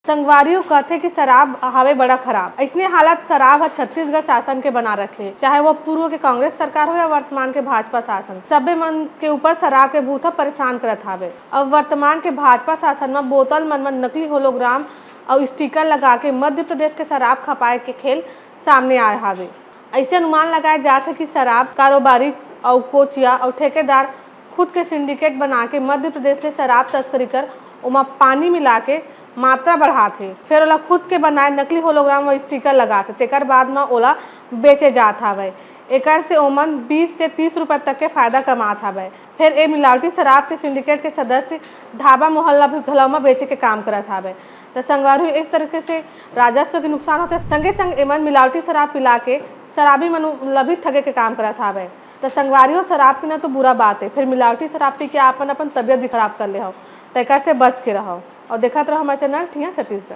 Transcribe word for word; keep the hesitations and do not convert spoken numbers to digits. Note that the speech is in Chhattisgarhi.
संगवारी हो, कथे कि शराब हावे बड़ा खराब। अइसने हालत शराब ह छत्तीसगढ़ शासन के बना रखे, चाहे वो पूर्व के कांग्रेस सरकार हो या वर्तमान के भाजपा शासन। सबे मन के ऊपर शराब के भूत ह परेशान करत हावे। अब वर्तमान के भाजपा शासन म बोतल मन म नकली होलोग्राम अउ स्टिकर लगा के मध्य प्रदेश के शराब खपाए के खेल सामने आए हावे। अइसे अनुमान लगाए जात हे कि शराब कारोबारी अउ कोचिया अउ ठेकेदार खुद के सिंडिकेट बना के मध्य प्रदेश ले शराब तस्करी कर ओमा पानी मिला के मात्रा बढ़ात हे, फेर ओला खुद के बनाए नकली होलोग्राम व स्टिकर लगात हे, तेकर बाद म ओला बेचे जात हावय। एकर से ओमन बीस से तीस रुपए तक के फायदा कमात हावय। फेर ए मिलावटी शराब के सिंडिकेट के सदस्य ढाबा मोहल्ला भी घलव म बेचे के काम करत हावय। त संगवारी हो, एक तरीके से राजस्व के नुकसान होथे, संगे संग एमन मिलावटी शराब पिला के शराबी मन ला भी ठगे के काम करत हावय। त संगवारी हो, शराब पीना तो बुरा बात हे, फेर मिलावटी शराब पी के आप मन अपन तबियत भी खराब कर ले हव। त एकर से बच के रहव अउ देखत रहव हमर चैनल ठिया छत्तीसगढ़।